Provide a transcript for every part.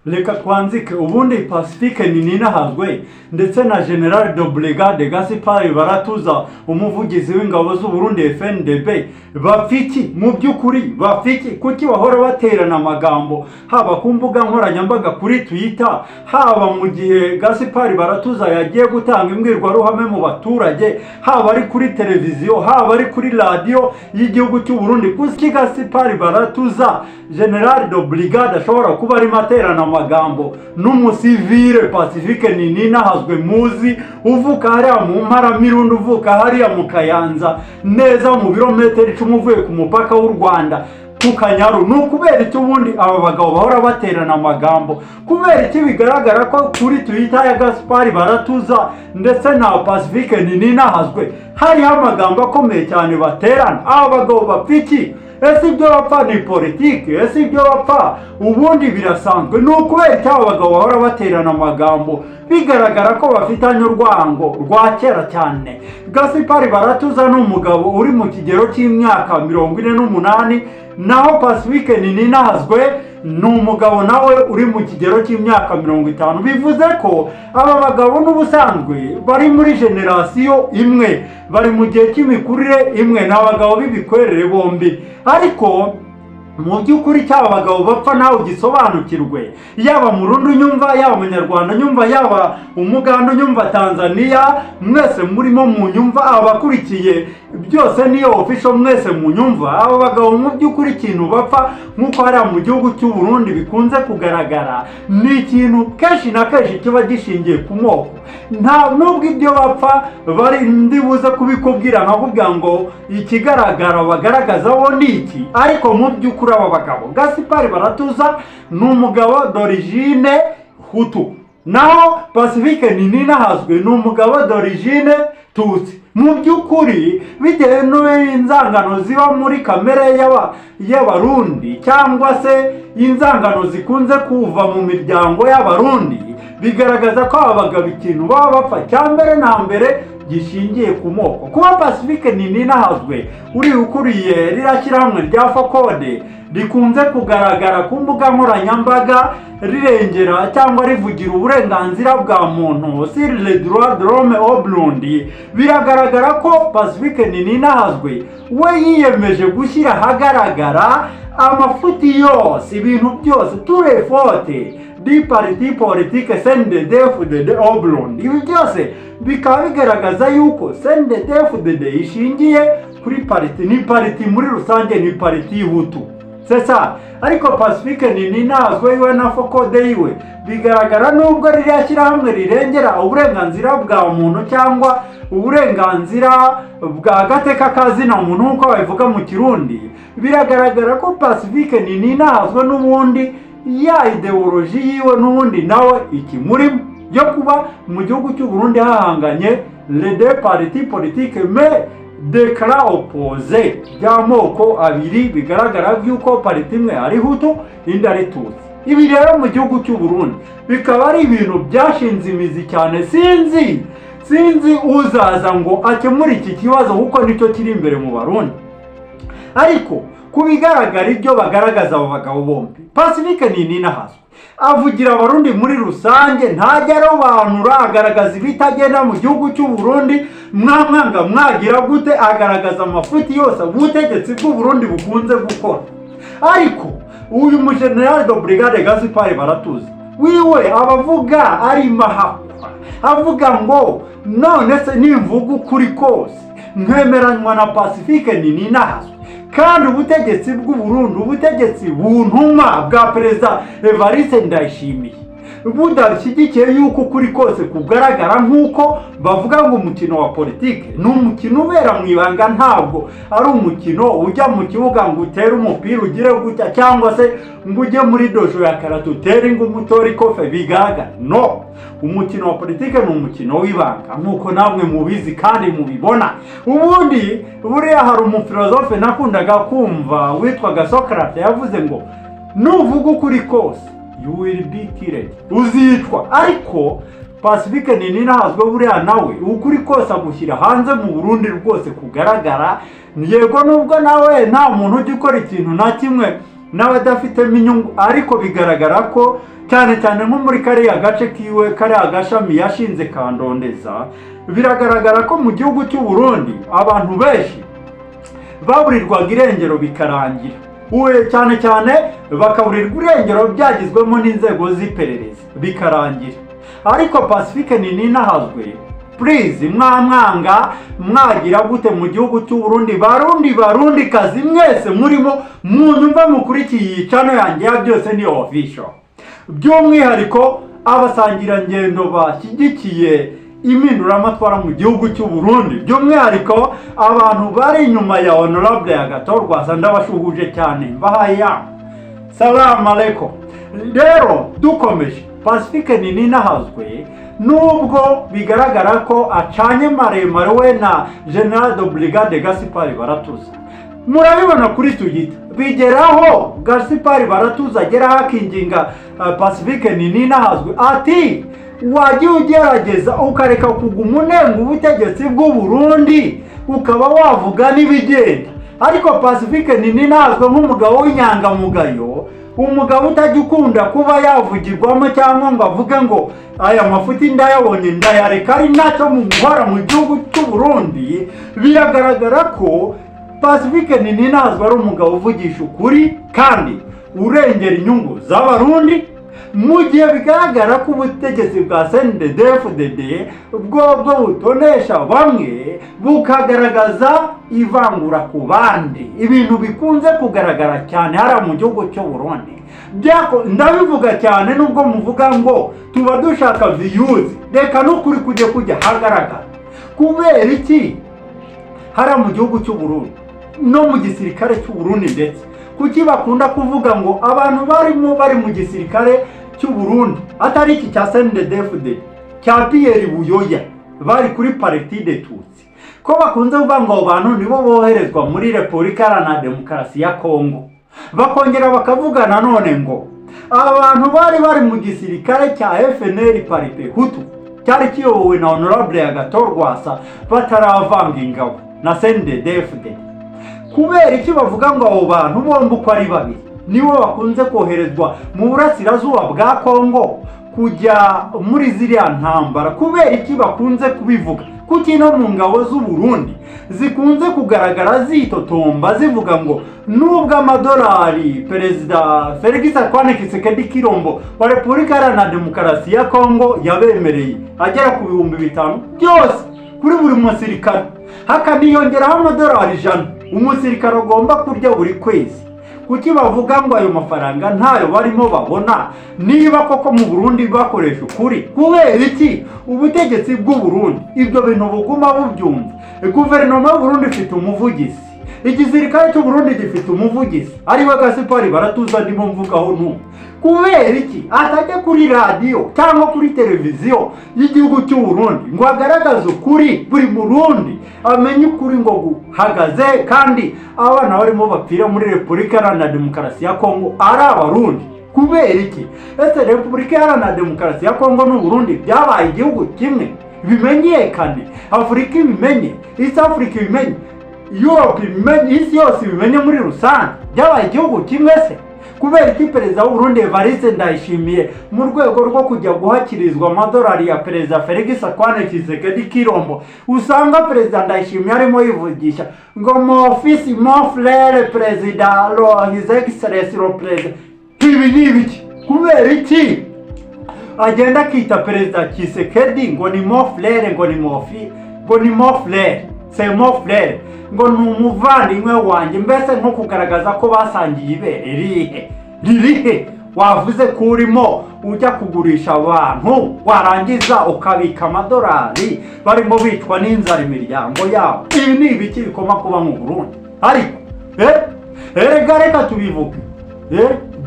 Reka twanzike. Ubundi Pacifique Nininahazwe ndetse na Général de Brigade Gaspard Baratuza, umuvugizi w'ingabo z'u Burundi FNDB, bafiki mu by'ukuri bafiki kuki bahora baterana amagambo, haba ku mbuga nkoranyambaga, kuri Twitter, haba mu gihe Gaspard Baratuza yagiye gutanga imbwirwaruhame mu baturage, haba ari kuri televiziyo, haba ari kuri radiyo y'igihugu cy'u Burundi? Kuki Gaspard Baratuza, Général de Brigade, ashobora kuba arimo aterana amagambo n'umusivile Pacifique Nininahazwe muzi, uvuka hariya mu Mparamirundi, uvuka hariya mu Kayanza neza, mu birometero 10 uvuye ku mupaka w'u Rwanda ku Kanyaru? Ni ukubera icyo ubundi aba bagabo bahora baterana amagambo? Kubera iki bigaragara ko kuri Twitter ya Gaspard Baratuza ndetse na Pacifique Nininahazwe hariho amagambo akomeye cyane baterana? Aba bagabo bapfa iki? Ese ibyo bapfa ni politiki? Ese ibyo bapfa ubundi birasanzwe? Ni ukubera icyo aba bagabo bahora baterana amagambo, bigaragara ko bafitanye urwango rwa kera cyane? Gaspard Baratuza ni umugabo uri mu kigero cy'imyaka 48, naho Pacifique Nininahazwe ni umugabo nawe uri mu kigero cy'imyaka 50. Bivuze ko aba bagabo n'ubusanzwe bari muri génération imwe, bari mu gihe cy'imikurire imwe, ni abagabo b'ibikwerere bombi. Ariko mu by'ukuri cyaba abagabo bapfa nawe ugisobanukirwe, yaba Murundi unyumva, yaba Umunyarwanda unyumva, yaba Umuganda unyumva, Tanzania, mwese murimo munyumva, abakurikiye byose niyo official, mwese munyumva, aba bagabo mu by'ukuri ikintu bapfa, nk'uko hariya mu gihugu cy'u Burundi bikunze kugaragara, ni ikintu kenshi na kenshi kiba gishingiye ku moko. Nta nubwo ibyo bapfa bari ndibuze kubikubwira nkakubwira ngo ikigaragara bagaragaza bo ni iki. Ariko mu by'ukuri aba bagabo, Gaspard Baratuza ni umugabo d'origine Hutu, naho Pacifique Nininahazwe ni umugabo d'origine Tutsi. Mu by'ukuri bitewe n'inzangano ziba muri kamere y'Abarundi cyangwa se inzangano zikunze kuva mu miryango y'Abarundi, bigaragaza ko aba bagabo ikintu baba bapfa cya mbere na mbere gishingiye ku moko. Kuba Pacifique Nininahazwe uri ukuriye ririya shyirahamwe rya FOCODE rikunze kugaragara ku mbuga nkoranyambaga rirengera cyangwa rivugira uburenganzira bwa muntu, sur les droits de l'homme au Burundi, biragaragara ko Pacifique Nininahazwe we yiyemeje gushyira ahagaragara amafuti yose, ibintu byose, toutes les fautes du parti politique CNDD-FDD au Burundi. Ibi byose bikaba bigaragaza yuko CNDD-FDD ishingiye kuri parti, ni parti muri rusange, ni parti y'Ihutu, c'est ça. Ariko Pacifique Nininahazwe yiwe na FOCODE yiwe, bigaragara nubwo ririya shyirahamwe rirengera uburenganzira bwa muntu cyangwa uburenganzira bwa gateka kazina muntu nk'uko babivuga mu Kirundi, biragaragara ko Pacifique Nininahazwe n'ubundi ya idéologie yiwe n'ubundi nawe ikimurimo yo kuba mu gihugu cy'u Burundi hahanganye les deux partis politiques mais de clans opposés, by'amoko abiri, bigaragara yuko parti imwe ari Hutu, indi ari Tutsi. Ibi rero mu gihugu cy'u Burundi bikaba ari ibintu byashinze imizi cyane. Sinzi uzaza ngo akemure iki kibazo, kuko nicyo kiri imbere mu Barundi. Ariko ku bigaragara, ibyo bagaragaza abo bagabo bombi, Pacifique Nininahazwe avugira Abarundi muri rusange, ntajya arobanura, agaragaza ibitagenda mu gihugu cy'u Burundi, mwamwanga mwagira gute, agaragaza amafuti yose ubutegetsi bw'u Burundi bukunze gukora. Ariko uyu mujenerali de brigade Gaspard Baratuza wiwe abavuga ari mahakwa, avuga ngo none se nimvuga ukuri kose nkemeranywa na Pacifique Nininahazwe, kandi ubutegetsi bw'u Burundi, ubutegetsi buntuma bwa Perezida Evariste Ndayishimiye, budashyigikiye yuko ukuri kose kugaragara, nk'uko bavuga ngo umukino wa politike ni umukino ubera mu ibanga, ntabwo ari umukino ujya mu kibuga ngo utere umupira ugire gutya, cyangwa se ngo ujye muri dojo ya karate utere ingumi, utore ikofe bigaragara. No umukino wa politike ni umukino w'ibanga, nk'uko namwe mubizi kandi mubibona. Ubundi buriya hari umufilozofe nakundaga kumva witwaga Socrate, yavuze ngo nuvuga ukuri kose you will be killed, uzicwa. Ariko Pacifique Nininahazwe buriya nawe ukuri kose agushyira hanze mu Burundi rwose kugaragara. Yego, nubwo nawe nta muntu ujya ukora ikintu na kimwe. n'abadafitemo inyungu, ariko bigaragara ko cyane cyane nko muri kariya gace kiwe, kariya gashami yashinze kandondeza, biragaragara ko mu gihugu cy'u Burundi abantu benshi baburirwaga irengero bikarangira, we cyane cyane bakaburirwa irengero byagizwemo n'inzego z'iperereza bikarangira. Ariko Pacifique Nininahazwe, please, mwamwanga mwagira gute mu gihugu cy'u Burundi, Barundi, Barundi kazi mwese murimo munyumva, mukurikiye iyi channel yanjye ya Byose ni Official, by'umwihariko abasangirangendo bashyigikiye impinduramatwara mu gihugu cy'u Burundi, by'umwihariko abantu bari inyuma ya Honorable Agathon Rwasa, ndabashuhuje cyane, mbahaya salamu alaikum. Rero dukomeje, Pacifique Nininahazwe, nubwo bigaragara ko acanye maremare we na General de Brigade Gaspard Baratuza, murabibona kuri Twitter, bigeraho Gaspard Baratuza ageraho akinginga Pacifique Nininahazwe ati: "Wajya ugerageza ukareka kuguma unenga ubutegetsi bw'u Burundi, ukaba wavuga n'ibigenda." Ariko Pacifique Nininahazwe, nk'umugabo w'inyangamugayo, umugabo utajya ukunda kuba yavugirwamo cyangwa ngo avuge ngo aya mafuti ndayabonye ndayareka, ari nacyo mu guhora mu gihugu cy'u Burundi, biragaragara ko Pacifique Nininahazwe ari umugabo uvugisha ukuri kandi urengera inyungu z'Abarundi, mu gihe bigaragara ko ubutegetsi bwa CNDD-FDD bwo butonesha bamwe, bukagaragaza ivangura ku bandi, ibintu bikunze kugaragara cyane hariya mu gihugu cy'u Burundi. Ndabivuga cyane nubwo muvuga ngo tuba dushaka views, reka n'ukuri kujya kujya hagaragara. Kubera iki hariya mu gihugu cy'u Burundi no mu gisirikare cy'u Burundi, ndetse kuki bakunda kuvuga ngo abantu barimo bari mu gisirikare cy'u Burundi, atari iki cya CNDD-FDD cya Pierre Buyoya, bari kuri parti des Tutsi, ko bakunze kuvuga ngo abo bantu nibo boherezwa muri Repubulika Iharanira Demokarasi ya Kongo, bakongera bakavuga nanone ngo abantu bari bari mu gisirikare cya FNL Palipehutu cyari kiyobowe na Honorable Agathon Rwasa bataravanga ingabo na CNDD-FDD, kubera iki bavuga ngo abo bantu bombi uko ari babiri nibo bakunze koherezwa mu burasirazuba bwa Kongo kujya muri ziriya ntambara? Kubera iki bakunze kubivuga? Kuki no mu ngabo z'u Burundi zikunze kugaragara zitotomba, zivuga ngo nubwo amadolari Perezida Felix Antoine Tshisekedi Tshilombo wa Repubulika Iharanira Demokarasi ya Kongo yabemereye agera ku 5000 byose kuri buri musirikare, hakaniyongeraho amadolari 100 umusirikare agomba kurya buri kwezi, kuki bavuga ngo ayo mafaranga ntayo barimo babona? Niba koko mu Burundi bakoresha ukuri, kubera iki ubutegetsi bw'u Burundi ibyo bintu buguma bubyumva? Guverinoma y'u Burundi ifite umuvugizi, igisirikare cy'u Burundi gifite umuvugizi ariwe Gaspard Baratuza ndimo mvugaho n'ubu. Kubera iki atajya kuri radiyo cyangwa kuri televiziyo y'igihugu cy'u Burundi ngo agaragaze ukuri, buri Murundi amenye ukuri ngo guhagaze, kandi abana barimo bapfira muri Repubulika Iharanira Demokarasi ya Kongo ari Abarundi? Kubera iki? Ese Repubulika Iharanira Demokarasi ya Kongo n'u Burundi byabaye igihugu kimwe? Bimenyekane, Afurika ibimenye, East Africa ibimenye, Europe ibimenye, isi yose ibimenye muri rusange. Byabaye igihugu kimwe se? Kubera iki perezida w'u Burundi Evariste Ndayishimiye, mu rwego rwo kujya guhakirizwa amadolari ya Perezida Felix Antoine Tshisekedi Tshilombo, usanga Perezida Ndayishimiye arimo yivugisha ngo "mon fils, mon frère, perezida lo His Excellence le président"? Ibi ni ibiki? Kubera iki agenda akita Perezida Tshisekedi ngo ni mon frère, ngo ni mon fils, ngo ni mon frère, c'est mon frère, ngo ni umuvandimwe wanjye, mbese nko kugaragaza ko basangiye ibere? Ririhe, ririhe? Wavuze ko urimo ujya kugurisha abantu, warangiza ukabika amadolari, barimo bicwa n'inzara imiryango yabo. Ibi ni ibiki bikoma kuba mu Burundi? Ariko erega reka tubivuge,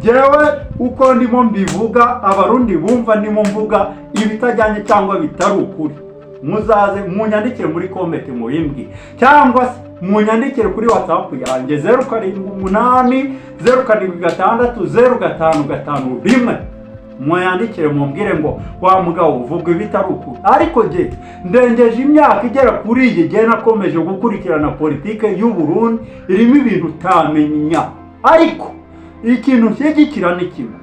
jyewe uko ndimo mbivuga, Abarundi bumva ndimo mvuga ibitajyanye cyangwa bitari ukuri, muzaze munyandikire muri comment mubimbwire, cyangwa se munyandikire kuri WhatsApp yanjye 0780760551, muyandikire mumbwire ngo wa mugabo uvuga ibitari ukuri. Ariko jye ndengeje imyaka igera kuri iyi, jye nakomeje gukurikirana politike y'u Burundi, irimo ibintu utamenya, ariko Ikintu nshyigikira ni kimwe: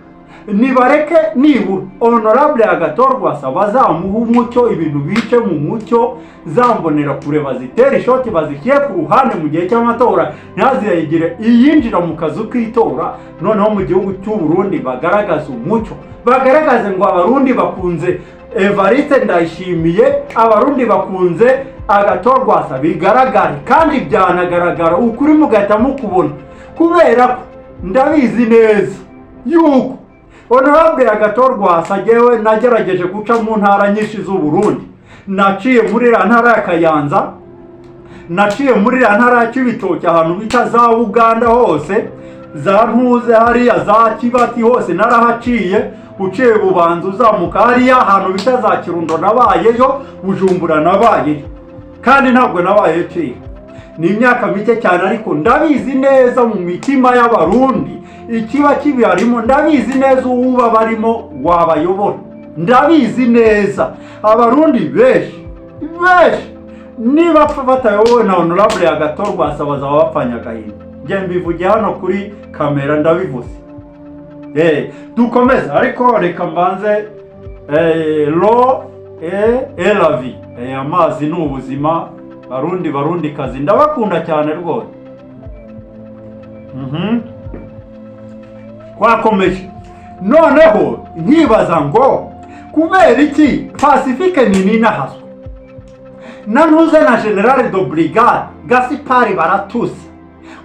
nibareke nibura Honorable Agathon Rwasa bazamuha umucyo, ibintu bice mu mucyo, zambonera kure bazitera ishoti, bazishyire ku ruhande mu gihe cy'amatora, ntihazigire iyinjira mu kazu k'itora. Noneho mu gihugu cy'u Burundi bagaragaze umucyo, bagaragaze ngo Abarundi bakunze Evariste Ndayishimiye, Abarundi bakunze Agathon Rwasa, bigaragare kandi byanagaragara, ukuri mugahita mukubona. Kubera ko ndabizi neza yuko Honorable Agathon Rwasa, jyewe nagerageje guca mu ntara nyinshi z'u Burundi, naciye muri iriya ntara ya Kayanza, naciye muri iriya ntara ya Cibitoke, ahantu bita za Buganda hose, za Ntuze hariya, za Kibati hose narahaciye. Uciye Bubanza uzamuka hariya ahantu bita za Kirundo nabayeyo, Bujumbura nabayeyo, kandi ntabwo nabayeyo kera, ni imyaka mike cyane, ariko ndabizi neza mu mitima y'Abarundi ikiba kibarimo, ndabizi neza uwuba barimo wabayobora. Ndabizi neza Abarundi benshi benshi niba batayobowe na Honorable Agathon Rwasa bazaba bapfanye agahinda. Njye mbivugiye hano kuri kamera, ndabivuze. Dukomeze, ariko reka mbanze l'eau est la vie. Amazi ni ubuzima. Barundi, Barundi kazi, ndabakunda cyane rwose. Twakomeje. Noneho nkibaza ngo kubera iki Pacifique Nininahazwa na ntuze na Général de Brigade Gaspard Baratuza,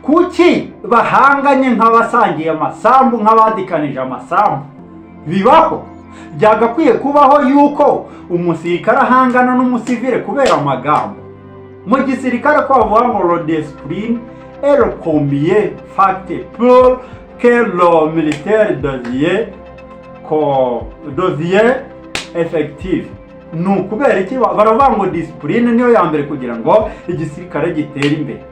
kuki bahanganye nk'abasangiye amasambu, nk'abadikanije amasambu? Bibaho? Byagakwiye kubaho yuko umusirikare ahangana n'umusivile kubera amagambo? Mu gisirikare ko bavuga ngo la discipline est le premier facteur pour que le militaire devient effective. Ni ukubera iki baravuga ngo discipline niyo ya mbere kugira ngo igisirikare gitere imbere?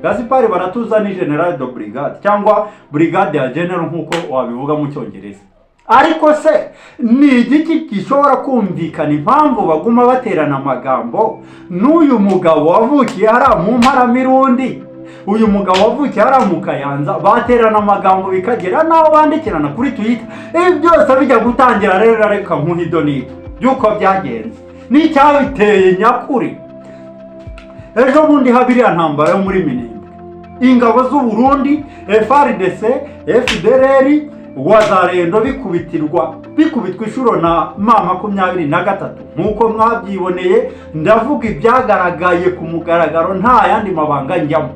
Gaspard Baratuza ni général de brigade cyangwa brigadier general nk'uko wabivuga mu Cyongereza. Ariko se ni igiki gishobora kumvikana impamvu baguma baterana amagambo n'uyu mugabo wavukiye hariya mu Mparamirundi, uyu mugabo wavukiye hariya mu Kayanza, baterana amagambo bikagera n'aho bandikirana kuri Twitter? Ibi byose bijya gutangira rero, reka nkuhe idonito by'uko byagenze n'icyabiteye nyakuri. Ejo bundi haba iriya ntambara yo muri Minembwe, ingabo z'u Burundi, FARDC, FDLR, Wazalendo, bikubitirwa, bikubitwa inshuro na M23 nk'uko mwabyiboneye. Ndavuga ibyagaragaye ku mugaragaro, nta yandi mabanga njyamo.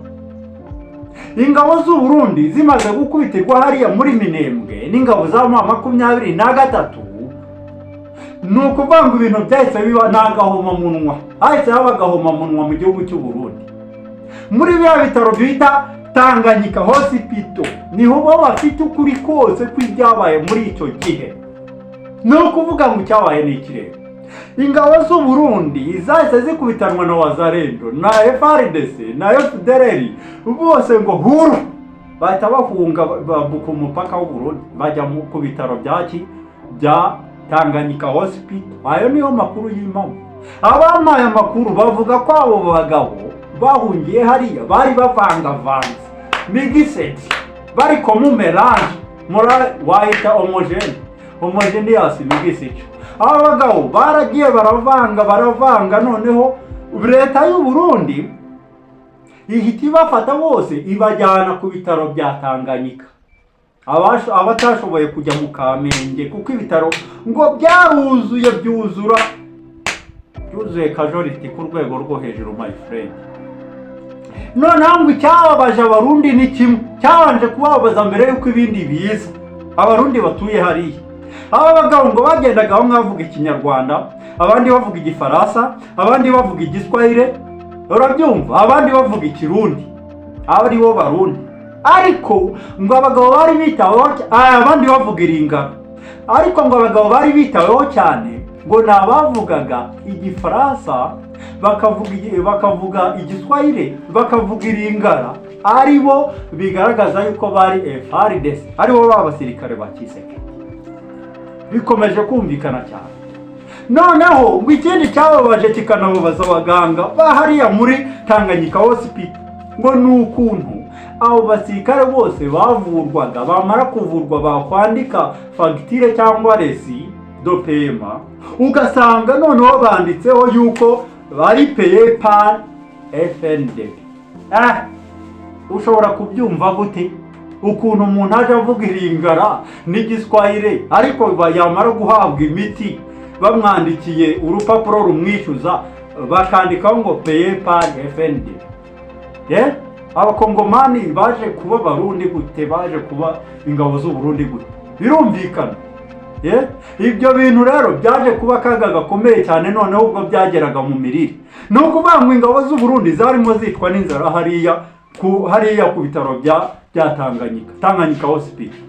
Ingabo z'u Burundi zimaze gukubitirwa hariya muri Minembwe n'ingabo za M23, ni ukuvuga ngo ibintu byahise biba ni agahomamunwa, hahise haba agahomamunwa mu gihugu cy'u Burundi. Muri biriya bitaro bita Tanganyika Hospital niho bo bafite ukuri kose kw'ibyabaye muri icyo gihe. Ni ukuvuga ngo icyabaye ni ikirere, ingabo z'u Burundi zahise zikubitanwa na Wazalendo na FARDC na FDLR, bose ngo huru, bahita bahunga, bambuka umupaka w'u Burundi, bajya ku bitaro bya Tanganyika Hospital. Ayo niyo makuru y'impamo. Abampaye amakuru bavuga ko abo bagabo bahungiye hariya bari bavangavanze, mixed, bari comme mélange mura wahita homogène, homogeneous mixed. Aba bagabo baragiye baravanga, baravanga, noneho leta y'u Burundi ihita ibafata bose, ibajyana ku bitaro bya Tanganyika. Abatashoboye kujya mu Kamenge kuko ibitaro ngo byaruzuye, byuzura, byuzuye kajoriti ku rwego rwo hejuru, my friend. Noneho ngo icyababaje Abarundi ni kimwe cyabanje kubabaza mbere y'uko ibindi biza. Abarundi batuye hariya, aba bagabo ngo bagendaga bamwe bavuga Ikinyarwanda, abandi bavuga Igifaransa, abandi bavuga Igiswahili, urabyumva, abandi bavuga Ikirundi, ari bo Barundi. Ariko ngo abagabo bari bitaweho, abandi bavuga Iringana, ariko ngo abagabo bari bitaweho cyane ngo ni abavugaga Igifaransa, bakavuga Igiswahili, bakavuga Iringara, ari bo bigaragaza yuko bari FARDC, ari bo b'abasirikare ba Tshisekedi. Bikomeje kumvikana cyane. Noneho ngo ikindi cyababaje kikanababaza abaganga ba hariya muri Tanganyika Hospital ngo ni ukuntu Abo basirikare bose bavurwaga, bamara kuvurwa bakwandika fagitire cyangwa reçu de paiement, ugasanga noneho banditseho yuko bari payé par FNDB. Ushobora kubyumva gute, ukuntu umuntu aje avuga iringara n'igiswahire, ariko yamara guhabwa imiti, bamwandikiye urupapuro rumwishyuza, bakandikaho ngo "payé par FNDB"? Abakongomani baje kuba Barundi gute? Baje kuba ingabo z'Uburundi gute? Birumvikana. Ibyo bintu rero byaje kuba akaga gakomeye cyane. Noneho ubwo byageraga mu mirire, ni ukuvuga ngo ingabo z'Uburundi zarimo zicwa n'inzara hariya ku bitaro bya Tanganyika, Tanganyika Hospital.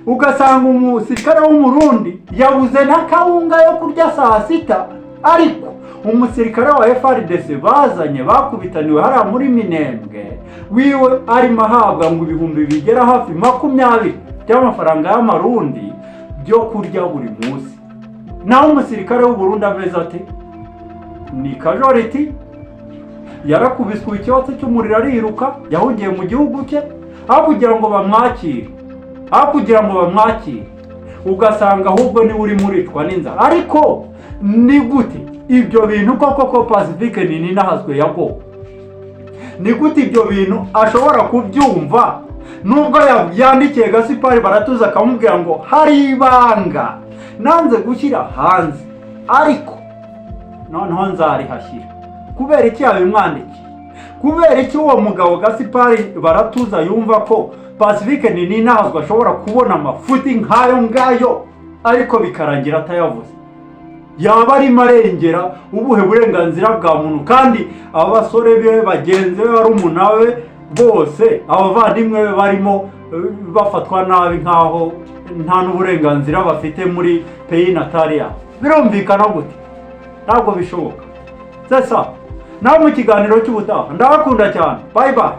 Ugasanga umusirikare w'Umurundi yabuze na kawunga yo kurya saa sita, ariko umusirikare wa FARDC bazanye bakubitaniwe hariya muri Minembwe wiwe arimo ahabwa ngo ibihumbi bigera hafi 20 by'amafaranga y'Amarundi byo kurya buri munsi. Naho umusirikare w'Uburundi ameze ate? Ni casualty, yarakubiswe ikibatsi cy'umuriro ariruka, yahugiye mu gihugu cye aho kugira ngo bamwakire, ugasanga ahubwo niwe urimo uricwa n'inzara. Ariko ni gute ibyo bintu koko ko Pacifique Nininahazwe yago, ni gute ibyo bintu ashobora kubyumva, nubwo yandikiye Gasipari Baratuza akamubwira ngo hari ibanga nanze gushyira hanze, ariko noneho nzarihashyira? Kubera iki yabimwandikiye? Kubera iki uwo mugabo Gasipari Baratuza yumva ko Pacifique Nininahazwe ashobora kubona amafuti nk'ayo ngayo, ariko bikarangira atayavuze? Yaba arimo arengera ubuhe burenganzira bwa muntu, kandi abasore be, bagenzi be, barumuna be bose, abavandimwe be barimo bafatwa nabi nk'aho nta n'uburenganzira bafite muri pays natal yabo? Birumvikana gute? Ntabwo bishoboka. Sasa nawe mu kiganiro cy'ubutaha, ndabakunda cyane, bye bye.